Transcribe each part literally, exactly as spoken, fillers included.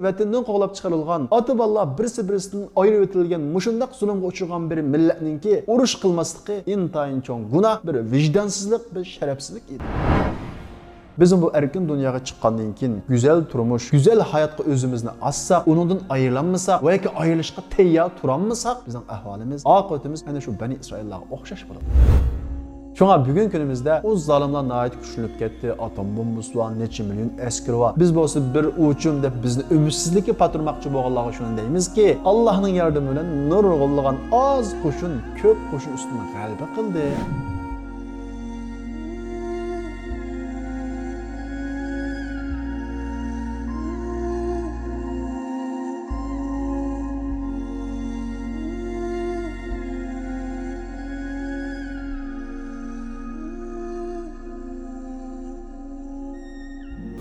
ۋەتىنىدىن قوغلاپ چىقىرىلغان، ئاتا-بالىلار بىرسى-بىرسىدىن ئايرىۋېتىلگەن مۇشۇنداق زۇلۇمغا ئۇچرىغان بىر مىللەتنىڭكى ئۇرۇش قىلماسلىقى ئىنتايىن چوڭ گۇناھ، بىر ۋىجدانسىزلىق، بىر شەرەپسىزلىك ئىدى. بىزمۇ بۇ ئەركىن دۇنياغا چىققاندىن كېيىن گۈزەل تۇرمۇش، گۈزەل ھاياتقا ئۆزىمىزنى ئاتساق، ئۇنىڭدىن ئايرىلالمىساق ۋە ياكى ئايرىلىشقا تەييار تۇرالمىساق، بىزنىڭ ئەھۋالىمىز، ئاقىۋىتىمىز ئەنە شۇ بەنى ئىسرائىللارغا ئوخشاش بولىدۇ. شۇڭا بۈگۈنكى كۈنىمىزدە ئۇ زالىملار ناھايىتى كۈچلىنىپ كەتتى، ئاتوم بومبىسى بار، نەچچە مىليون ئەسكىرى بار، بىز بولسا بىر ئوچۇم دەپ بىزنى ئۈمىدسىزلىككە پاتۇرماقچى بولغانلارغا شۇنى دەيمىزكى، ئاللاھنىڭ ياردىمى بىلەن نۇرغۇنلىغان ئاز قوشۇن كۆپ قوشۇن ئۈستىدىن غەلىبە قىلدى.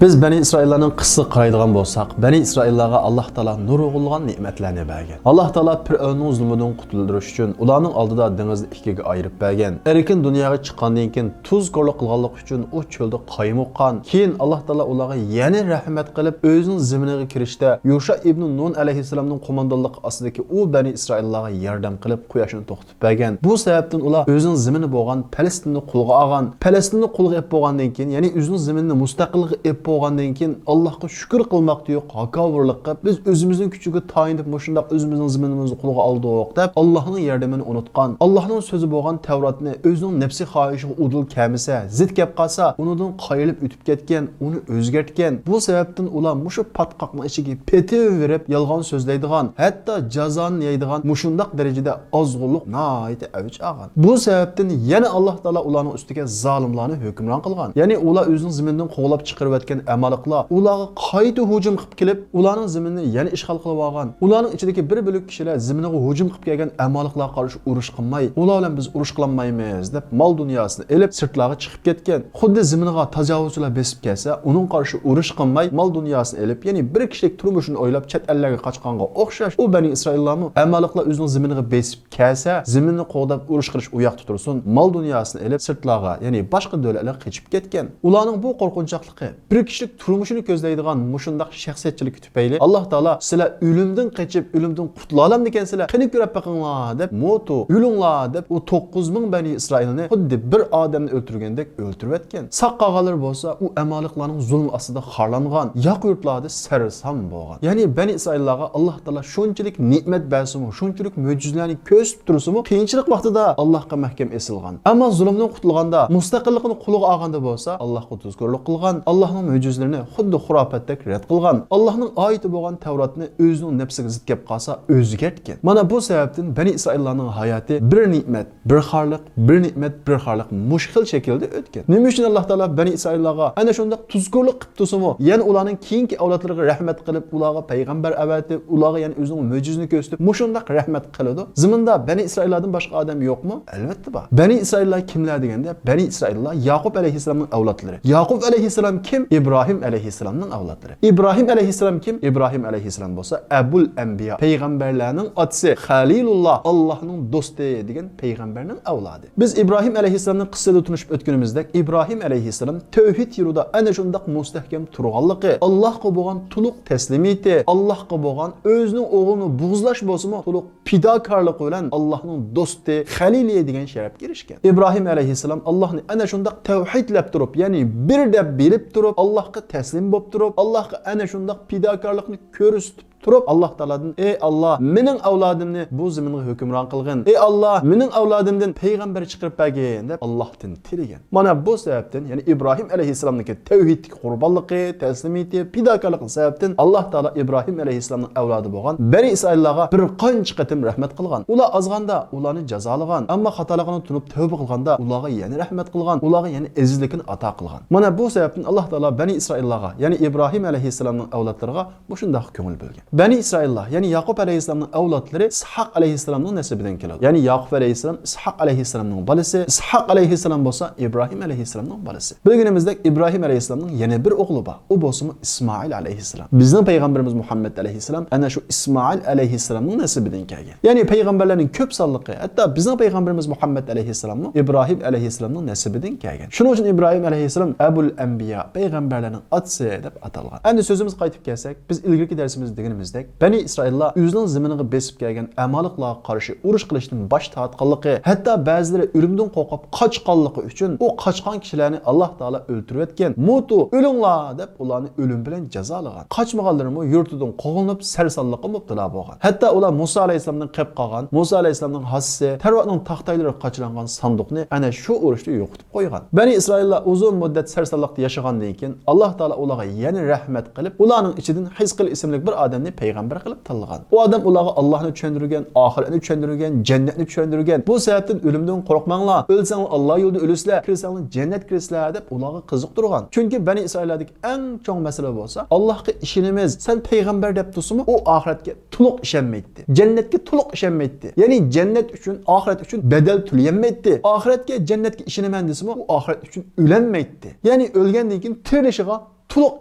بىز بەنى ئىسرائىللارنىڭ قىسسىسىغا قارايدىغان بولساق، بەنى ئىسرائىللارغا ئاللاھ تائالا نۇرغۇنلىغان نېمەتلەرنى بەرگەن. ئاللاھ تائالا پىرئەۋننىڭ زۇلمىدىن قۇتۇلدۇرۇش ئۈچۈن ئۇلارنىڭ ئالدىدا دېڭىزنى ئىككىگە ئايرىپ بەرگەن. ئەركىن دۇنياغا چىققاندىن كېيىن تۇزكورلۇق قىلغانلىقى ئۈچۈن ئۇ چۆلدە قايمۇققان. كېيىن ئاللاھ تائالا ئۇلارغا يەنە رەھمەت قىلىپ، ئۆزىنىڭ زېمىنىغا كىرىشتە يۇشا ئىبنى نۇن ئەلەيھىسسالامنىڭ قوماندانلىقى ئاستىدىكى ئۇ بەنى ئىسرائىللارغا ياردەم قىلىپ، قۇياشنى توختىتىپ بەرگەن. بۇ سەۋەبتىن ئۇلار ئۆزىنىڭ زېمىنى بولغان پەلەستىننى قولغا ئالغان. پەلەستىننى قولغا ئېلىپ بولغاندىن كېيىن، يەنى ئۆزىنىڭ زېمىنىنى مۇستەقىللىققا ئېلىپ بولغاندىن كېيىن، ئاللاھقا شۈكۈر قىلماقتا يوق، ھاكاۋۇرلۇق قىلىپ، بىز ئۆزىمىزنىڭ كۈچىگە تايىنىپ مۇشۇنداق ئۆزىمىزنىڭ زېمىنىمىزنى قولغا ئالدۇق دەپ، ئاللاھنىڭ ياردىمىنى ئۇنتقان. ئاللاھنىڭ سۆزى بولغان تەۋراتنى ئۆزىنىڭ نەپسى خاھىشىغا ئۇدۇل كەلمىسە، زىت كەپ قالسا، ئۇنىڭدىن قايرىلىپ ئۆتۈپ كەتكەن، ئۇنى ئۆزگەرتكەن. بۇ سەۋەبتىن ئۇلار مۇشۇ پاتقاقنىڭ ئىچىگە پېتىۋېرىپ، يالغان سۆزلەيدىغان، ھەتتا جازانى يەيدىغان مۇشۇنداق دەرىجىدە ئازغۇنلۇق ناھايىتى ئەۋج ئالغان. بۇ سەۋەبتىن يەنە ئاللاھ تائالا ئۇلارنىڭ ئۈستىگە زالىملارنى ھۆكۈمران قىلغان. يەنى ئۇلار ئۆزىنىڭ زېمىنىدىن قوغلاپ چىقىرىۋەتكەن ئەمالىقلار ئۇلارغا قايتا ھۇجۇم قىلىپ كېلىپ، ئۇلارنىڭ زېمىنىنى يەنە ئىشغال قىلىۋالغان. ئۇلارنىڭ ئىچىدىكى بىر بۆلەك كىشىلەر زېمىنىغا ھۇجۇم قىلىپ كەلگەن ئەمالىقلارغا قارشى ئۇرۇش قىلماي، ئۇلار بىلەن بىز ئۇرۇش قىلالمايمىز دەپ، مال دۇنياسىنى ئېلىپ، سىرتلارغا چىقىپ كەتكەن. خۇددى زېمىنىغا تاجاۋۇزچىلار بېسىپ كەلسە، ئۇنىڭغا قارشى ئۇرۇش قىلماي، مال دۇنياسىنى ئېلىپ، يەنى بىر كىشىلىك تۇرمۇشىنى ئويلاپ، چەت ئەللەرگە قاچقانغا ئوخشاش، ئۇ بەنى ئىسرائىللارمۇ ئەمالىقلار ئۆزىنىڭ زېمىنىغا بېسىپ كەلسە، زېمىننى قوغداپ ئۇرۇش قىلىش ئۇ ياقتا تۇرسۇن، مال دۇنياسىنى ئېلىپ، سىرتلارغا، يەنى باشقا دۆلەتلەرگە قېچىپ كەتكەن. ئۇلارنىڭ بۇ قورقۇنچاقلىقى، بىر كىشىلىك تۇرمۇشىنى كۆزلەيدىغان مۇشۇنداق شەخسىيەتچىلىكى تۈپەيلى ئاللاھ تائالا، سىلەر ئۆلۈمدىن قېچىپ، ئۆلۈمدىن قۇتۇلالامدىكەنسىلەر، قېنى كۆرۈپ بېقىڭلار دەپ، موتو، ئۆلۈڭلار دەپ، ئۇ توققۇز مىڭ بەنى ئىسرائىلنى خۇددى بىر ئادەمنى ئۆلتۈرگەندەك ئۆلتۈرۈۋەتكەن. ساق قالغانلىرى بولسا ئۇ ئەمالىقلارنىڭ زۇلمى ئاستىدا خارلانغان، ياقا يۇرتلاردا سەرسان بولغان. يەنى بەنى ئىسرائىللارغا ئاللاھ تائالا شۇنچىلىك نېمەت بەرسىمۇ، شۇنچىلىك مۆجىزىلەرنى كۆرسىتىپ تۇرسىمۇ، قىيىنچىلىق ۋاقتىدا ئاللاھقا مەھكەم ئېسىلغان. ئەمما زۇلۇمدىن قۇتۇلغاندا، مۇستەقىللىقىنى قولىغا ئالغاندا بولسا، ئاللاھقا تۇزكورلۇق قىلغان، ئاللاھنىڭ مۆجىزىلىرىنى خۇددى خۇراپاتتەك رەت قىلغان، ئاللاھنىڭ ئايىتى بولغان تەۋراتنى ئۆزىنىڭ نەپسىگە زىت كەپ قالسا، ئۆزگەرتكەن. مانا بۇ سەۋەبتىن بەنى ئىسرائىللارنىڭ ھاياتى بىر نېمەت، بىر خارلىق، بىر نېمەت، بىر خارلىق مۇشۇ خىل شەكىلدە ئۆتكەن. نېمە ئۈچۈن ئاللاھ تائالا بەنى ئىسرائىللارغا ئەنە شۇنداق تۇزكورلۇق قىلىپ تۇرسىمۇ، يەنە ئۇلارنىڭ كېيىنكى ئەۋلادلىرىغا رەھمەت قىلىپ، ئۇلارغا پەيغەمبەر ئەۋەتىپ، ئۇلارغا يەنە ئۆزىنىڭ مۆجىزىنى كۆرسىتىپ، مۇشۇنداق رەھمەت قىلىدۇ؟ زېمىندا بەنى ئىسرائىللاردىن باشقا ئادەم يوقمۇ؟ ئەلۋەتتە بار. بەنى ئىسرائىللار كىملەر دېگەندە، بەنى ئىسرائىللار ياقۇپ ئەلەيھىسسالامنىڭ ئەۋلادلىرى. ياقۇپ ئەلەيھىسسالام كىم؟ ئىبراھىم ئەلەيھىسسالامنىڭ ئەۋلادلىرى. ئىبراھىم ئەلەيھىسسالام كىم؟ ئىبراھىم ئەلەيھىسسالام بولسا ئەبۇل ئەنبىيا، پەيغەمبەرلەرنىڭ ئاتىسى، خەلىلۇللا، ئاللاھنىڭ دوستى دېگەن پەيغەمبەرنىڭ ئەۋلادى. بىز ئىبراھىم ئەلەيھىسسالامنىڭ قىسسىسىدا تونۇشۇپ ئۆتكىنىمىزدەك، ئىبراھىم ئەلەيھىسسالام تەۋھىد يولىدا ئەنە شۇنداق مۇستەھكەم تۇرغانلىقى، ئاللاھقا بولغان تولۇق تەسلىمىيىتى، ئاللاھقا بولغان ئۆزىنىڭ ئوغلىنى بۇغزىلاش بولسىمۇ تولۇق پىداكارلىقى بىلەن ئاللاھنىڭ دوستى، خەلىلى دېگەن شەرەپكە ئېرىشكەن. ئىبراھىم ئەلەيھىسسالام ئاللاھنى ئەنە شۇنداق تەۋھىدلەپ تۇرۇپ، يەنى بىر دەپ بىلىپ تۇرۇپ، ئاللاھقا تەسلىم بولۇپ تۇرۇپ، ئاللاھقا ئەنە شۇنداق پىداكارلىقنى كۆرسىتىپ تۇرۇپ، ئاللاھ تائالادىن، ئەي ئاللاھ، مېنىڭ ئەۋلادىمنى بۇ زېمىنغا ھۆكۈمران قىلغىن. ئەي ئاللاھ، مېنىڭ ئەۋلادىمدىن پەيغەمبەر چىقىرىپ بەرگىن، دەپ ئاللاھتىن تىلىگەن. مانا بۇ سەۋەبتىن، يەنى ئىبراھىم ئەلەيھىسسالامنىڭكى تەۋھىدتىكى قۇربانلىقى، تەسلىمىيىتى، پىداكارلىقى سەۋەبتىن ئاللاھ تائالا ئىبراھىم ئەلەيھىسسالامنىڭ ئەۋلادى بولغان بەنى ئىسرائىللارغا بىر قانچە قېتىم رەھمەت قىلغان. ئۇلار ئازغاندا ئۇلارنى جازالىغان، ئەمما خاتالىقىنى تونۇپ تەۋبە قىلغاندا ئۇلارغا يەنە رەھمەت قىلغان، ئۇلارغا يەنە ئەزىزلىكىنى ئاتا قىلغان. مانا بۇ سەۋەبتىن ئاللاھ تائالا بەنى ئىسرائىللارغا، يەنى ئىبراھىم ئەلەيھىسسالامنىڭ ئەۋلادلىرىغا مۇشۇنداق كۆڭۈل بۆلگەن. بەنى ئىسرائىللار، يەنى ياقۇپ ئەلەيھىسسالامنىڭ ئەۋلادلىرى ئىسھاق ئەلەيھىسسالامنىڭ نەسىبىدىن كېلىدۇ. يەنى ياقۇپ ئەلەيھىسسالام ئىسھاق ئەلەيھىسسالامنىڭ بالىسى، ئىسھاق ئەلەيھىسسالام بولسا ئىبراھىم ئەلەيھىسسالامنىڭ بالىسى. بىلگىنىمىزدەك، ئىبراھىم ئەلەيھىسسالامنىڭ يەنە بىر ئوغلى بار. ئۇ بولسىمۇ ئىسمائىل ئەلەيھىسسالام. بىزنىڭ پەيغەمبىرىمىز مۇھەممەد ئەلەيھىسسالام ئەنە شۇ ئىسمائىل ئەلەيھىسسالامنىڭ نەسىبىدىن كەلگەن. يەنى پەيغەمبەرلەرنىڭ كۆپ سانلىقى، ھەتتا بىزنىڭ پەيغەمبىرىمىز مۇھەممەد ئەلەيھىسسالاممۇ ئىبراھىم ئەلەيھىسسالامنىڭ نەسىبىدىن كەلگەن. شۇنىڭ ئۈچۈن ئىبراھىم ئەلەيھىسسالام ئەبۇل ئەنبىيا، پەيغەمبەرلەرنىڭ ئاتىسى دەپ ئاتالغان. ئەمدى سۆزىمىزگە قايتىپ كەلسەك، بىز ئىلگىرىكى دەرسىمىزدە دېگىنىمىزدەك، بەنى ئىسرائىللار ئۆزىنىڭ زېمىنىغا بېسىپ كەلگەن ئەمالىقلارغا قارشى ئۇرۇش قىلىشتىن باش تارتقانلىقى، ھەتتا بەزىلىرى ئۆلۈمدىن قورقۇپ قاچقانلىقى ئۈچۈن، ئۇ قاچقان كىشىلەرنى ئاللاھ تائالا ئۆلتۈرۈۋەتكەن. موتۇ، ئۆلۈڭلار دەپ ئۇلارنى ئۆلۈم بىلەن جازالىغان. قاچمىغانلىرىمۇ يۇرتىدىن قوغلىنىپ، سەرسانلىققا مۇپتىلا بولغان. ھەتتا ئۇلار مۇسا ئەلەيھىسسالامدىن قېلىپ قالغان، مۇسا ئەلەيھىسسالامنىڭ ھاسىسى، تەرۋاتنىڭ تاختايلىرى قاچىلانغان ساندۇقنى ئەنە شۇ ئۇرۇشتا يوقىتىپ قويغان. بەنى ئىسرائىللار ئۇزۇن مۇددەت سەرسانلىقتا ياشىغاندىن كېيىن، ئاللاھ تائالا ئۇلارغا يەنە رەھمەت قىلىپ، ئۇلارنىڭ ئىچىدىن ھىزقىل ئىسىملىك بىر ئادەمنى پەيغەمبەر قىلىپ تاللىغان. ئۇ ئادەم ئۇلارغا ئاللاھنى چۈشەندۈرگەن، ئاخىرەتنى چۈشەندۈرگەن، جەننەتنى چۈشەندۈرگەن. بۇ سەۋەبتىن ئۆلۈمدىن قورقماڭلار، ئۆلسەڭلار ئاللاھ يولىدا ئۆلىسىلەر، كىرسەڭلار جەننەتكە كىرىسىلەر دەپ ئۇلارغا قىزىقتۇرغان. چۈنكى بەنى ئىسرائىللاردىكى ئەڭ چوڭ مەسىلە بولسا، ئاللاھقا ئىشىنىمىز، سەن پەيغەمبەر دەپ تۇرسىمۇ، ئۇ ئاخىرەتكە تولۇق ئىشەنمەيتتى. جەننەتكە تولۇق ئىشەنمەيتتى. يەنى جەننەت ئۈچۈن، ئاخىرەت ئۈچۈن بەدەل تۆلىيەلمەيتتى. ئاخىرەتكە، جەننەتكە ئىشىنىمەن دېسىمۇ، ئۇ ئاخىرەت ئۈچۈن ئۆلەلمەيتتى. يەنى ئۆلگەندىن كېيىن تىرىلىشىغا تولۇق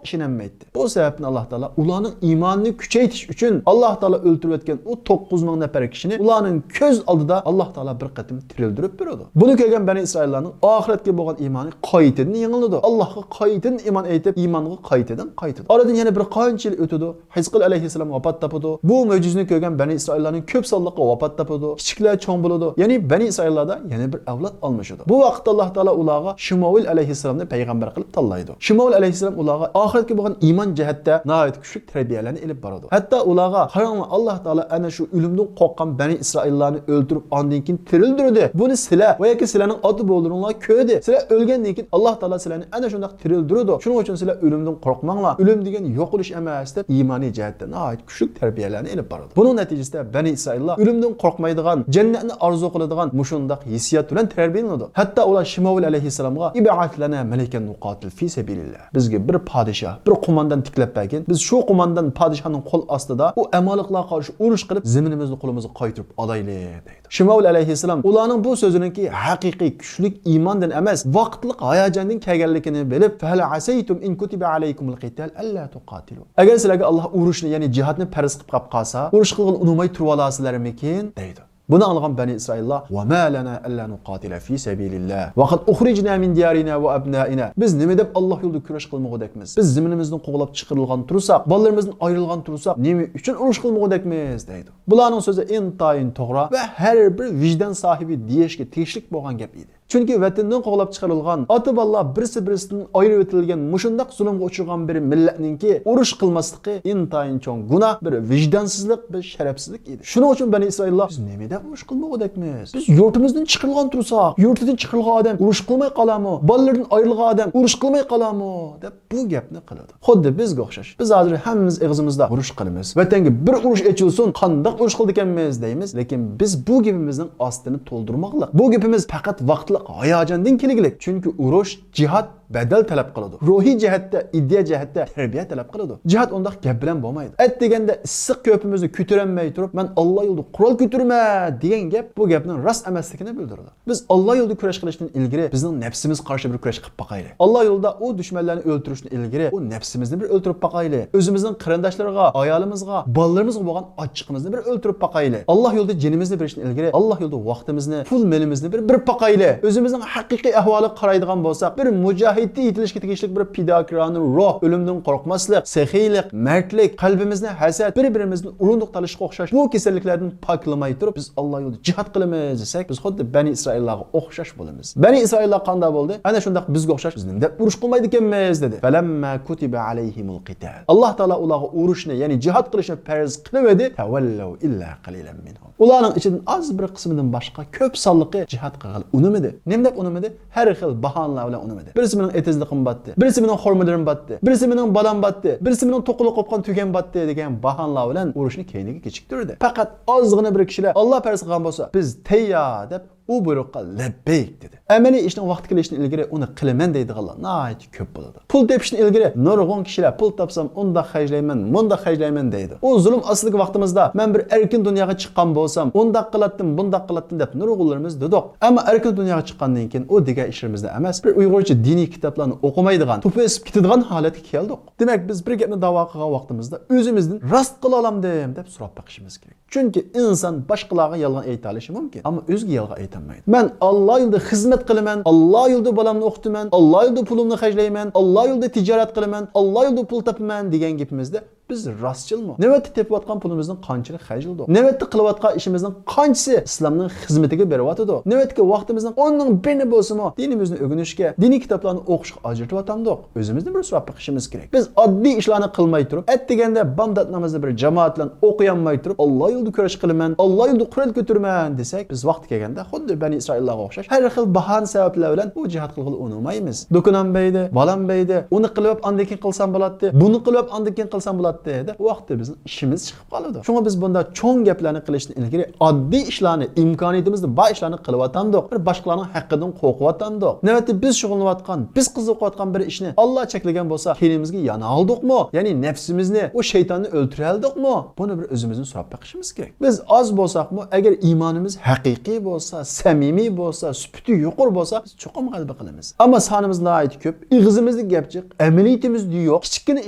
ئىشىنەلمەيتتى. بۇ سەۋەبتىن ئاللاھ تائالا ئۇلارنىڭ ئىمانىنى كۈچەيتىش ئۈچۈن ئاللاھ تائالا ئۆلتۈرۈۋەتكەن ئۇ توققۇز مىڭ نەپەر كىشىنى ئۇلارنىڭ كۆز ئالدىدا ئاللاھ تائالا بىر قېتىم تىرىلدۈرۈپ بېرىدۇ. بۇنى كۆرگەن بەنى ئىسرائىللارنىڭ ئاخىرەتكە بولغان ئىمانى قايتىدىن يېڭىلىدۇ. ئاللاھقا قايتىدىن ئىمان ئېيتىپ، ئىمانغا قايتىدىن قايتىدۇ. ئارىدىن يەنە بىر قانچە يىل ئۆتىدۇ. ھىزقىل ئەلەيھىسسالام ۋاپات تاپىدۇ. بۇ مۆجىزىنى كۆرگەن بەنى ئىسرائىللارنىڭ كۆپ سانلىقى ۋاپات تاپىدۇ. كىچىكلەر چوڭ بولىدۇ. يەنى بەنى ئىسرائىللاردا يەنە بىر ئەۋلاد ئالمىشىدۇ. بۇ ۋاقىتتا ئاللاھ تائالا ئۇلارغا شىمۇئىل ئەلەيھىسسالامنى پەيغەمبەر قىلىپ تاللايدۇ. شىمۇئىل ئەلەيھىسسالام ئۇلارغا ئاخىرەتكە بولغان ئىمان جەھەتتە ناھايىتى كۈچلۈك تەربىيەلەرنى ئېلىپ بارىدۇ. ھەتتا ئۇلارغا، قاراڭلار، ئاللاھ تائالا ئەنە شۇ ئۆلۈمدىن قورققان بەنى ئىسرائىللارنى ئۆلتۈرۈپ، ئاندىن كېيىن تىرىلدۈردى. بۇنى سىلەر ۋە ياكى سىلەرنىڭ ئاتا-بوۋىلىرىڭلار كۆردى. سىلەر ئۆلگەندىن كېيىن ئاللاھ تائالا سىلەرنى ئەنە شۇنداق تىرىلدۈرىدۇ. شۇنىڭ ئۈچۈن سىلەر ئۆلۈمدىن قورقماڭلار. ئۆلۈم دېگەن يوقىلىش ئەمەس، دەپ ئىمانىي جەھەتتە ناھايىتى كۈچلۈك تەربىيەلەرنى ئېلىپ بارىدۇ. بۇنىڭ نەتىجىسىدە بەنى ئىسرائىللار ئۆلۈمدىن قورقمايدىغان، جەننەتنى ئارزۇ قىلىدىغان مۇشۇنداق ھېسسىيات بىلەن تەربىيەلىنىدۇ. ھەتتا ئۇلار شىمئىل ئەلەيھىسسالامغا، «ئىبئەت لەنا مەلىكەن نۇقاتىل فى سەبىلىللا.» بىزگە بىر پادىشاھ، بىر قوماندان تىكلەپ بەرگىن. بىز شۇ قوماندان، پادىشاھنىڭ قول ئاستىدا ئۇ ئەمالىقلارغا قارشى ئۇرۇش قىلىپ، زېمىنىمىزنى قولىمىزغا قايتۇرۇپ ئالايلى، دەيدۇ. شىمئىل ئەلەيھىسسالام ئۇلارنىڭ بۇ سۆزىنىڭكى ھەقىقىي كۈچلۈك ئىماندىن ئەمەس، ۋاقىتلىق ھاياجاندىن كەلگەنلىكىنى بىلىپ، «فەھەل ئەسەيتۇم ئىن كۇتىبە ئەلەيكۇمۇل قىتال ئەللا تۇقاتىلۇ.» ئەگەر سىلەرگە ئاللاھ ئۇرۇشنى، يەنى جىھادنى پەرز قىلىپ قاپ قالسا، ئۇرۇش قىلغىلى ئۇنىماي تۇرۇۋالارسىلەرمىكىن؟ دەيدۇ. بۇنى ئاڭلىغان بەنى ئىسرائىللار، «ۋە ما لەنا ئەللا نۇقاتىلە فى سەبىلىللا ۋە قەد ئۇخرىجنا مىن دىيارىنا ۋە ئەبنائىنا.» بىز نېمە دەپ ئاللاھ يولىدا كۈرەش قىلمىغۇدەكمىز؟ بىز زېمىنىمىزدىن قوغلاپ چىقىرىلغان تۇرساق، بالىلىرىمىزدىن ئايرىلغان تۇرساق، نېمە ئۈچۈن ئۇرۇش قىلمىغۇدەكمىز؟ دەيدۇ. بۇلارنىڭ سۆزى ئىنتايىن توغرا ۋە ھەر بىر ۋىجدان ساھىبى دېيىشكە تېگىشلىك بولغان گەپ ئىدى. چۈنكى ۋەتىنىدىن قوغلاپ چىقىرىلغان، ئاتا-بالىلار بىرسى-بىرسىدىن ئايرىۋېتىلگەن مۇشۇنداق زۇلۇمغا ئۇچرىغان بىر مىللەتنىڭكى ئۇرۇش قىلماسلىقى ئىنتايىن چوڭ گۇناھ، بىر ۋىجدانسىزلىق، بىر شەرەپسىزلىك ئىدى. شۇنىڭ ئۈچۈن بەنى ئىسرائىللار، «بىز نېمە دەپ ئۇرۇش قىلمىغۇدەكمىز؟ بىز يۇرتىمىزدىن چىقىرىلغان تۇرساق، يۇرتىدىن چىقىرىلغان ئادەم ئۇرۇش قىلماي قالامۇ؟ بالىلىرىدىن ئايرىلغان ئادەم ئۇرۇش قىلماي قالامۇ؟» دەپ بۇ گەپنى قىلىدۇ. خۇددى بىزگە ئوخشاش. بىز ھازىر ھەممىمىز ئېغىزىمىزدا «ئۇرۇش قىلىمىز، ۋەتەنگە بىر ئۇرۇش ئېچىلسۇن، قانداق ئۇرۇش قىلىدىكەنمىز؟» دەيمىز. لېكىن بىز بۇ گېپىمىزنىڭ ئاستىنى تولدۇرماقلىق. بۇ گېپىمىز پەقەت ۋاقىتلىق ھاياجاندىن كېلگۈلۈك. چۈنكى ئۇرۇش، جىھاد بەدەل تەلەپ قىلىدۇ. روھىي جەھەتتە، ئىدىيە جەھەتتە تەربىيە تەلەپ قىلىدۇ. جىھاد ئۇنداق گەپ بىلەن بولمايدۇ. ئەتىگەندە ئىسسىق كۆپىمىزنى كۆتۈرەلمەي تۇرۇپ، «مەن ئاللا يولىدا قورال كۆتۈرىمەن» دېگەن گەپ بۇ گەپنىڭ راست ئەمەسلىكىنى بىلدۈرىدۇ. بىز ئاللا يولىدا كۈرەش قىلىشتىن ئىلگىرى بىزنىڭ نەپسىمىزگە قارشى بىر كۈرەش قىلىپ باقايلى. ئاللا يولىدا ئۇ دۈشمەنلەرنى ئۆلتۈرۈشتىن ئىلگىرى ئۇ نەپسىمىزنى بىر ئۆلتۈرۈپ باقايلى. ئۆزىمىزنىڭ قېرىنداشلىرىغا، ئايالىمىزغا، بالىلىرىمىزغا بولغان ئاچچىقىمىزنى بىر ئۆلتۈرۈپ باقايلى. ئاللا يولىدا جېنىمىزنى بېرىشتىن ئىلگىرى ئاللا يولىدا ۋاقتىمىزنى، پۇل مېلىمىزنى بىر بېرىپ باقايلى. ئۆزىمىزنىڭ ھەقىقىي ئەھۋالىغا قارايدىغان بولساق، بىر مۇجاھىدتىن يېتىلىشكە تېگىشلىك بىر پىداكارانە روھ، ئۆلۈمدىن قورقماسلىق، سېخىيلىق، مەردلىك، قەلبىمىزنى ھەسەت، بىر-بىرىمىزدىن ئۇرۇندۇق تالىشقا ئوخشاش بۇ كېسەللىكلەردىن پاكلىماي تۇرۇپ، بىز ئاللا يولىدا جىھاد قىلىمىز دېسەك، بىز خۇددى بەنى ئىسرائىللارغا ئوخشاش بولىمىز. بەنى ئىسرائىللار قانداق بولدى؟ ئەنە شۇنداق بىزگە ئوخشاش، «بىز نېمە دەپ ئۇرۇش قىلمايدىكەنمىز؟» دېدى. فەلەمما كۇتىبە ئەلەيھىمۇل قىتال. ئاللا تائالا ئۇلارغا ئۇرۇشنى، يەنى جىھاد قىلىشنى پەرز قىلىۋىدى. تەۋەللەۋ ئىللا قەلىلەن مىنھۇم. ئۇلارنىڭ ئىچىدىن ئاز بىر قىسمىدىن باشقا كۆپ سانلىقى جىھاد قىلغىلى ئۇنىمىدى. نېمە دەپ ئۇنىمىدى؟ ھەر خىل باھانىلەر بىلەن ئۇنىمىدى. بىرسى مېنىڭ ئېتىزلىقىم باتتى، بىرسى مېنىڭ خورمىلىرىم باتتى، بىرسى مېنىڭ بالام باتتى، بىرسى مېنىڭ توقۇلۇپ قوپقان تۆگەم باتتى دېگەن باھانىلەر بىلەن ئۇرۇشنى كەينىگە كېچىكتۈردى. پەقەت ئازغىنە بىر كىشىلەر، «ئاللا پەرز قىلغان بولسا، بىز تەييار» دەپ ئۇ بۇيرۇققا لەببەيك دېدى. ئەمەلىي ئىشنىڭ ۋاقتى كېلىشتىن ئىلگىرى ئۇنى قىلىمەن دەيدىغانلار ناھايىتى كۆپ بولىدۇ. پۇل تېپىشتىن ئىلگىرى نۇرغۇن كىشىلەر پۇل تاپسام ئۇنداق خەجلەيمەن، مۇنداق خەجلەيمەن دەيدۇ. ئۇ زۇلۇم ئاستىدىكى ۋاقتىمىزدا مەن بىر ئەركىن دۇنياغا چىققان بولسام ئۇنداق قىلاتتىم، بۇنداق قىلاتتىم دەپ نۇرغۇنلىرىمىز دېدۇق. ئەمما ئەركىن دۇنياغا چىققاندىن كېيىن ئۇ دېگەن ئىشلىرىمىزنى ئەمەس، بىر ئۇيغۇرچە دىنىي كىتابلارنى ئوقۇمايدىغان، توپا ئېسىپ كېتىدىغان ھالەتكە كەلدۇق. دېمەك، بىز بىر گەپنى داۋا قىلغان ۋاقتىمىزدا ئۆزىمىزدىن راست قىلالامدىم دەپ سوراپ بېقىشىمىز كېرەك. چۈنكى ئىنسان باشقىلارغا يالغان ئېيتالىشى مۇمكىن، ئەمما ئۆزىگە يالغان ئېيتالمايدۇ. مەن ئاللا يولىدا خىزمەت قىلىمەن، ئاللا يولىدا بالامنى ئوقۇتىمەن، ئاللا يولىدا پۇلۇمنى خەجلەيمەن، ئاللا يولىدا تىجارەت قىلىمەن، ئاللا يولىدا پۇل تاپىمەن دېگەن گېپىمىزدە بىز راستچىلمۇ؟ نۆۋەتتە تېپىۋاتقان پۇلىمىزنىڭ قانچىلىك خەجلىدۇق؟ نۆۋەتتە قىلىۋاتقان ئىشىمىزنىڭ قانچىسى ئىسلامنىڭ خىزمىتىگە بېرىۋاتىدۇ؟ نۆۋەتتىكى ۋاقتىمىزنىڭ ئوننىڭ بىرىنى بولسىمۇ دىنىمىزنى ئۆگىنىشكە، دىنىي كىتابلارنى ئوقۇشقا ئاجرىتىۋاتامدۇق؟ ئۆزىمىزدىن بىر سوراپ بېقىشىمىز كېرەك. بىز ئاددىي ئىشلارنى قىلماي تۇرۇپ، ئەتىگەندە بامدات نامىزىنى بىر جامائەت بىلەن ئوقۇيالماي تۇرۇپ، ئاللا يولىدا كۈرەش قىلىمەن، ئاللا يولىدا قورال كۆتۈرىمەن دېسەك، بىز ۋاقتى كەلگەندە خۇددى بەنى ئىسرائىللارغا ئوخشاش ھەر خىل باھانە سەۋەبلەر بىلەن ئۇ جىھاد قىلغىلى ئۇنىمايمىز. دۇكىنىم بەيدى، بالام بەيدى، ئۇنى قىلىۋەپ ئاندىن كېيىن قىلسام بولاتتى، بۇنى قىلىۋەپ ئاندىن كېيىن قىلسام بولاتتى دەپ، ئۇ ۋاقىتتا بىزنىڭ ئىشىمىز چىقىپ قالىدۇ. شۇڭا بىز بۇنداق چوڭ گەپلەرنى قىلىشتىن ئىلگىرى ئاددىي ئىشلارنى، ئىمكانىيىتىمىزدە بار ئىشلارنى قىلىۋاتامدۇق؟ بىر باشقىلارنىڭ ھەققىدىن قورقۇۋاتامدۇق؟ نۆۋەتتە بىز شۇغۇللىنىۋاتقان، بىز قىزىقىۋاتقان بىر ئىشنى ئاللا چەكلىگەن بولسا، كەينىمىزگە يانالدۇقمۇ؟ يەنى نەپسىمىزنى، ئۇ شەيتاننى ئۆلتۈرەلدۇقمۇ؟ بۇنى بىر ئۆزىمىزدىن سوراپ بېقىشىمىز كېرەك. بىز ئاز بولساقمۇ، ئەگەر ئىمانىمىز ھەقىقىي بولسا، سەمىمىي بولسا، سۈپىتى يۇقىرى بولسا، بىز چوقۇم غەلىبە قىلىمىز. ئەمما سانىمىز ناھايىتى كۆپ، ئېغىزىمىزدا گەپ جىق، ئەمەلىيىتىمىزدە يوق، كىچىككىنە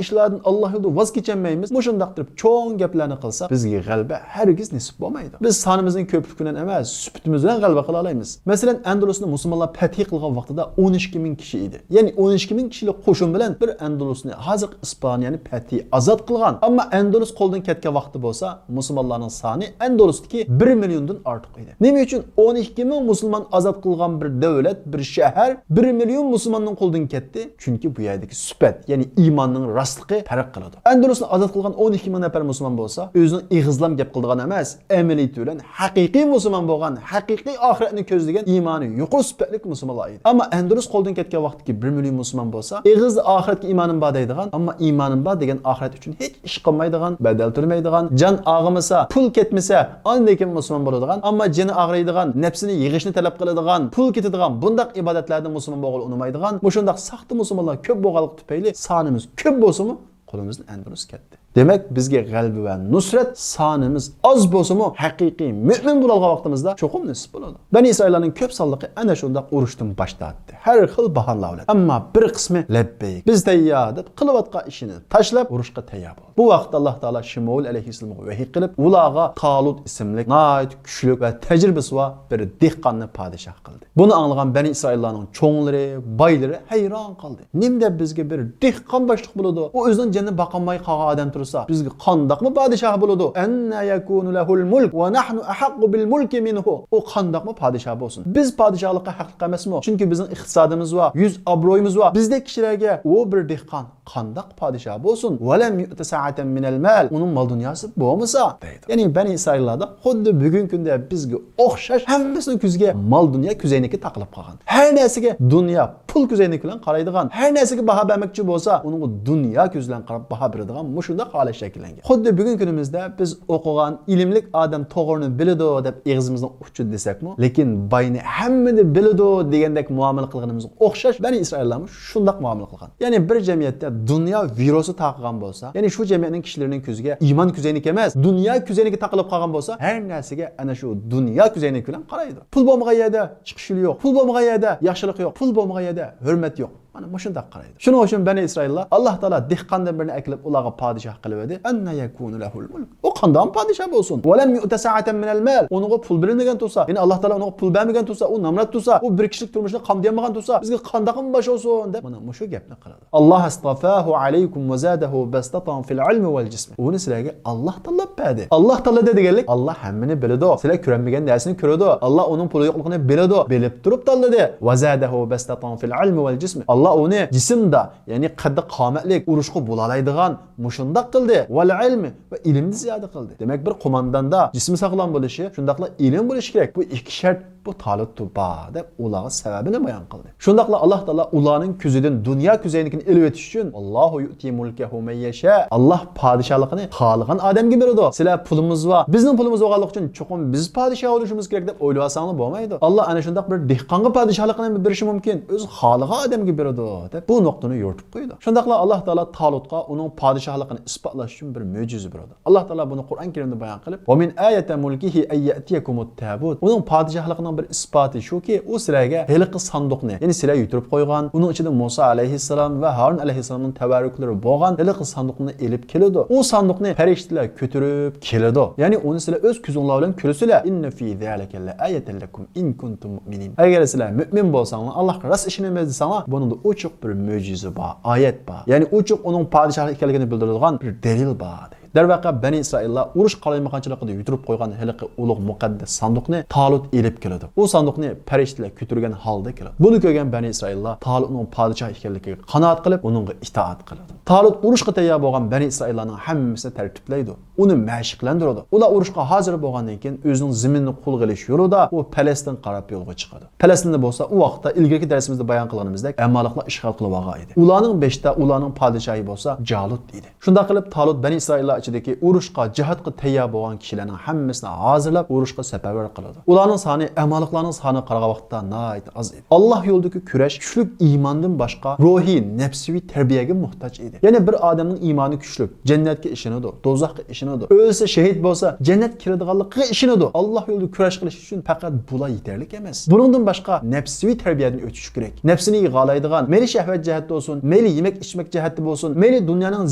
ئىشلاردىن ئاللا يولىدا ۋاز كېچەلمەيمىز. مۇشۇنداق تۇرۇپ چوڭ گەپلەرنى قىلساق، بىزگە غەلىبە ھەرگىز نېسىپ بولمايدۇ. بىز سانىمىزنىڭ كۆپلۈكى بىلەن ئەمەس، سۈپىتىمىز بىلەن غەلىبە قىلالايمىز. مەسىلەن، ئەندىلۇسنى مۇسۇلمانلار پەتھى قىلغان ۋاقتىدا ئون ئىككى مىڭ كىشى ئىدى. يەنى ئون ئىككى مىڭ كىشىلىك قوشۇن بىلەن بىر ئەندىلۇسنى، ھازىرقى ئىسپانىيەنى پەتھى، ئازاد قىلغان. ئەمما ئەندىلۇس قولدىن كەتكەن ۋاقتى بولسا، مۇسۇلمانلارنىڭ سانى ئەندىلۇستىكى بىر مىليوندىن ئارتۇق ئىدى. نېمە ئۈچۈن ئون ئىككى مىڭ مۇسۇلمان ئازاد قىلغان بىر دۆلەت، بىر شەھەر بىر مىليون مۇسۇلماننىڭ قولىدىن كەتتى؟ چۈنكى بۇ يەردىكى سۈپەت، يەنى ئىماننىڭ راستلىقى پەرق قىلىدۇ. ئەندىلۇسنى ئازاد قىلغان ئون ئىككى مىڭ نەپەر مۇسۇلمان بولسا، ئۆزىنىڭ ئېغىزلام گەپ قىلىدىغان ئەمەس، ئەمەلىيىتى بىلەن ھەقىقىي مۇسۇلمان بولغان، ھەقىقىي ئاخىرەتنى كۆزلىگەن، ئىمانى يۇقىرى سۈپەتلىك مۇسۇلمانلار ئىدى. ئەمما ئەندىلۇس قولدىن كەتكەن ۋاقىتتىكى بىر مىليون مۇسۇلمان بولسا، ئېغىزدا ئاخىرەتكە ئىمانىم بار دەيدىغان، ئەمما ئىمانىم بار دېگەن ئاخىرەت ئۈچۈن ھېچ ئىش قىلمايدىغان، بەدەل تۆلىمەيدىغان، جان ئاغرىمىسا، پۇل كەتمىسە، ئاندىن كېيىن مۇسۇلمان بولىدىغان، ئەمما جېنى ئاغرىيدىغان، نەپسىنى يىغىشنى تەلەپ قىلىدىغان، پۇل كېتىدىغان بۇنداق ئىبادەتلەردىن مۇسۇلمان بولغىلى ئۇنىمايدىغان، مۇشۇنداق ساختا مۇسۇلمانلار كۆپ بولغانلىقى تۈپەيلى سانىمىز كۆپ بولسىمۇ، قولىمىزدىن ئەندىلۇس كەتتى. دېمەك، بىزگە غەلىبە ۋە نۇسرەت سانىمىز ئاز بولسىمۇ، ھەقىقىي مۆمىن بولالىغان ۋاقتىمىزدا چوقۇم نېسىپ بولىدۇ. بەنى ئىسرائىللارنىڭ كۆپ سانلىقى ئەنە شۇنداق ئۇرۇشتىن باش تارتتى. ھەر خىل باھانىلەر بىلەن. ئەمما بىر قىسمى لەببەيك، بىز تەييار دەپ قىلىۋاتقان ئىشىنى تاشلاپ ئۇرۇشقا تەييار بولدى. بۇ ۋاقىتتا ئاللا تائالا شىمۇئىل ئەلەيھىسسالامغا ۋەھىي قىلىپ، ئۇلارغا تالۇت ئىسىملىك ناھايىتى كۈچلۈك ۋە تەجرىبىسى بار بىر دېھقاننى پادىشاھ قىلدى. بۇنى ئاڭلىغان بەنى ئىسرائىللارنىڭ چوڭلىرى، بايلىرى ھەيران قالدى. نېمە دەپ بىزگە بىر دېھقان باشلىق بولىدۇ؟ ئۇ ئۆزىنىڭ جېنىنى باقالماي قالغان ئادەم تۇرسا، بىزگە قانداقمۇ پادىشاھ بولىدۇ؟ أنى يكون له الملك ونحن أحق بالملك منه. ئۇ قانداقمۇ پادىشاھ بولسۇن؟ بىز پادىشاھلىققا ھەقلىق ئەمەسمۇ؟ چۈنكى بىزنىڭ ئىقتىسادىمىز بار، يۈز ئابرۇيىمىز بار. بىزدەك كىشىلەرگە ئۇ بىر دېھقان قانداق پادىشاھ بولسۇن؟ ولم يؤت سعة من المال. ئۇنىڭ مال دۇنياسى بولمىسا، دەيدۇ. يەنى بەنى ئىسرائىللاردا خۇددى بۈگۈنكى كۈندە بىزگە ئوخشاش ھەممىسىنىڭ كۆزىگە مال دۇنيا كۆزەينىكى تاقىلىپ قالغان. ھەر نەرسىگە دۇنيا، پۇل كۆزەينىكى بىلەن قارايدىغان، ھەر نەرسىگە باھا بەرمەكچى بولسا، ئۇنىڭغا دۇنيا كۆزى بىلەن قاراپ باھا بېرىدىغان مۇشۇنداق ھالەت شەكىللەنگەن. خۇددى بۈگۈنكى كۈنىمىزدە بىز ئوقۇغان ئىلىملىك ئادەم توغرىنى بىلىدۇ دەپ ئېغىزىمىزنىڭ ئۇچىدا دېسەكمۇ، لېكىن باينى ھەممىنى بىلىدۇ دېگەندەك مۇئامىلە قىلغىنىمىزغا ئوخشاش بەنى ئىسرائىللارمۇ شۇنداق مۇئامىلە قىلغان. يەنى بىر جەمئىيەتتە دۇنيا ۋىرۇسى تارقىغان بولسا، يەنى شۇ جەمئىيەتنىڭ كىشىلىرىنىڭ كۆزىگە ئىمان كۆزەينىكى ئەمەس، دۇنيا كۆزەينىكى تاقىلىپ قالغان بولسا، ھەر نەرسىگە ئەنە شۇ دۇنيا كۆزەينىكى بىلەن قارايدۇ. پۇل بولمىغان يەردە چىقىش يولى يوق. پۇل بولمىغان يەردە ياخشىلىق يوق. پۇل بولمىغان يەردە ھۆرمەت يوق. مانا مۇشۇنداق قارايدۇ. شۇنىڭ ئۈچۈن بەنى ئىسرائىللار، ئاللا تائالا دېھقاندىن بىرنى ئەكېلىپ ئۇلارغا پادىشاھ قىلىۋىدى. أنى يكون له الملك. ئۇ قانداقمۇ پادىشاھ بولسۇن؟ ولم يؤت سعة من المال. ئۇنىڭغا پۇل بېرىلمىگەن تۇرسا، يەنى ئاللا تائالا ئۇنىڭغا پۇل بەرمىگەن تۇرسا، ئۇ نامرات تۇرسا، ئۇ بىر كىشىلىك تۇرمۇشنى قامدىيالمىغان تۇرسا، بىزگە قانداقمۇ باش بولسۇن دەپ، مانا مۇشۇ گەپنى قىلىدۇ. الله اصطفاه عليكم وزاده بسطة في العلم والجسم. ئۇنى سىلەرگە ئاللا تاللاپ بەردى. ئاللا تاللىدى دېگەنلىك، ئاللا ھەممىنى بىلىدۇ. سىلەر كۆرەلمىگەن نەرسىنى كۆرىدۇ. ئاللا ئۇنىڭ پۇلى يوقلۇقىنى بىلىدۇ. بىلىپ تۇرۇپ تاللىدى. وزاده بسطة في العلم والجسم. ئاللا ئۇنى جىسىمدا، يەنى قەددى قامەتلىك، ئۇرۇشقا بولالايدىغان، مۇشۇنداق قىلدى. والعلم، ۋە ئىلىمنى زىيادە قىلدى. دېمەك، بىر قومانداندا جىسمى ساغلام بولۇشى، شۇنداقلا ئىلىم بولۇشى كېرەك. بۇ ئىككى شەرت بۇ تالۇتتا بار دەپ ئۇلارغا سەۋەبىنى بايان قىلدى. شۇنداقلا ئاللاھ تائالا ئۇلارنىڭ كۆزىدىن دۇنيا كۆزەينىكىنى ئېلىۋېتىش ئۈچۈن، «ۋاللاھۇ يۇئتى مۇلكەھۇ مەن يەشا»، ئاللاھ پادىشاھلىقىنى خالىغان ئادەمگە بېرىدۇ. سىلەر پۇلىمىز بار، بىزنىڭ پۇلىمىز بولغانلىقى ئۈچۈن چوقۇم بىز پادىشاھ بولۇشىمىز كېرەك دەپ ئويلىۋالساڭلار بولمايدۇ. ئاللاھ ئەنە شۇنداق بىر دېھقانغا پادىشاھلىقنى بېرىشى مۇمكىن، ئۆزى خالىغان ئادەمگە بېرىدۇ دەپ بۇ نۇقتىنى يورۇتۇپ قويىدۇ. شۇنداقلا ئاللاھ تائالا تالۇتقا ئۇنىڭ پادىشاھلىقىنى ئىسپاتلاش ئۈچۈن بىر مۆجىزە بېرىدۇ. ئاللاھ تائالا بۇنى قۇرئان كەرىمدە بايان قىلىپ، «ۋە مىن ئايەتى مۇلكىھى ئەن يەئتىيەكۇمۇت تابۇت». ئۇنىڭ پادىشاھلىقىنىڭ بىر ئىسپاتى شۇكى، ئۇ سىلەرگە ھېلىقى ساندۇقنى، يەنى سىلەر يۆتۈرۈپ قويغان، ئۇنىڭ ئىچىدە مۇسا ئەلەيھىسسالام ۋە ھارۇن ئەلەيھىسسالامنىڭ تەۋەررۈكلىرى بولغان ھېلىقى ساندۇقنى ئېلىپ كېلىدۇ. ئۇ ساندۇقنى پەرىشتىلەر كۆتۈرۈپ كېلىدۇ. يەنى ئۇنى سىلەر ئۆز كۆزۈڭلار بىلەن كۆرىسىلەر. «ئىننە فى زالىكە لەئايەتەن لەكۇم ئىن كۇنتۇم مۇئمىنىن». ئەگەر سىلەر مۆمىن بولساڭلار، ئاللاھقا راست ئىشىنىمىز دېسەڭلار، بۇنىڭدا ئوچۇق بىر مۆجىزە بار، ئايەت بار. يەنى ئوچۇق ئۇنىڭ پادىشاھ ئىكەنلىكىنى بىلدۈرىدىغان بىر دەلىل بار. دەرۋەقە، بەنى ئىسرائىللار ئۇرۇش قالايمىقانچىلىقىدا يۆتۈرۈپ قويغان ھېلىقى ئۇلۇغ مۇقەددەس ساندۇقنى تالۇت ئېلىپ كېلىدۇ. ئۇ ساندۇقنى پەرىشتىلەر كۆتۈرگەن ھالدا كېلىدۇ. بۇنى كۆرگەن بەنى ئىسرائىللار تالۇتنىڭ پادىشاھ ئىكەنلىكىگە قانائەت قىلىپ، ئۇنىڭغا ئىتائەت قىلىدۇ. تالۇت ئۇرۇشقا تەييار بولغان بەنى ئىسرائىللارنىڭ ھەممىسىنى تەرتىپلەيدۇ. ئۇنى مەشىقلەندۈرىدۇ. ئۇلار ئۇرۇشقا ھازىر بولغاندىن كېيىن، ئۆزىنىڭ زېمىنىنى قولغا ئېلىش يولىدا ئۇ پەلەستىنگە قاراپ يولغا چىقىدۇ. پەلەستىندە بولسا ئۇ ۋاقىتتا ئىلگىرىكى دەرسىمىزدە بايان قىلغىنىمىزدەك ئەمالىقلار ئىشغال قىلىپ ئالغان ئىدى. ئۇلارنىڭ بېشىدا ئۇلارنىڭ پادىشاھى بولسا جالۇت ئىدى. شۇنداق قىلىپ، تالۇت بەنى ئىسرائىللار ئىچىدىكى ئۇرۇشقا، جىھادقا تەييار بولغان كىشىلەرنىڭ ھەممىسىنى ھازىرلاپ، ئۇرۇشقا سەپەرۋەر قىلىدۇ. ئۇلارنىڭ سانى ئەمالىقلارنىڭ سانىغا قارىغان ۋاقىتتا ناھايىتى ئاز ئىدى. ئاللاھ يولىدىكى كۈرەش كۈچلۈك ئىماندىن باشقا روھىي، نەپسىۋى تەربىيەگە موھتاج ئىدى. يەنى بىر ئادەمنىڭ ئىمانى كۈچلۈك، جەننەتكە ئىشىنىدۇ، دوزاخقا ئىشىنىدۇ. ئۆلسە، شېھىت بولسا، جەننەتكە كىرىدىغانلىقىغا ئىشىنىدۇ. ئاللاھ يولىدا كۈرەش قىلىش ئۈچۈن پەقەت بۇلا يېتەرلىك ئەمەس. بۇنىڭدىن باشقا نەپسىۋى تەربىيەدىن ئۆتۈش كېرەك. نەپسىنى يىغالايدىغان، مەيلى شەھۋەت جەھەتتە بولسۇن، مەيلى يېمەك ئىچمەك جەھەتتە بولسۇن، مەيلى دۇنيانىڭ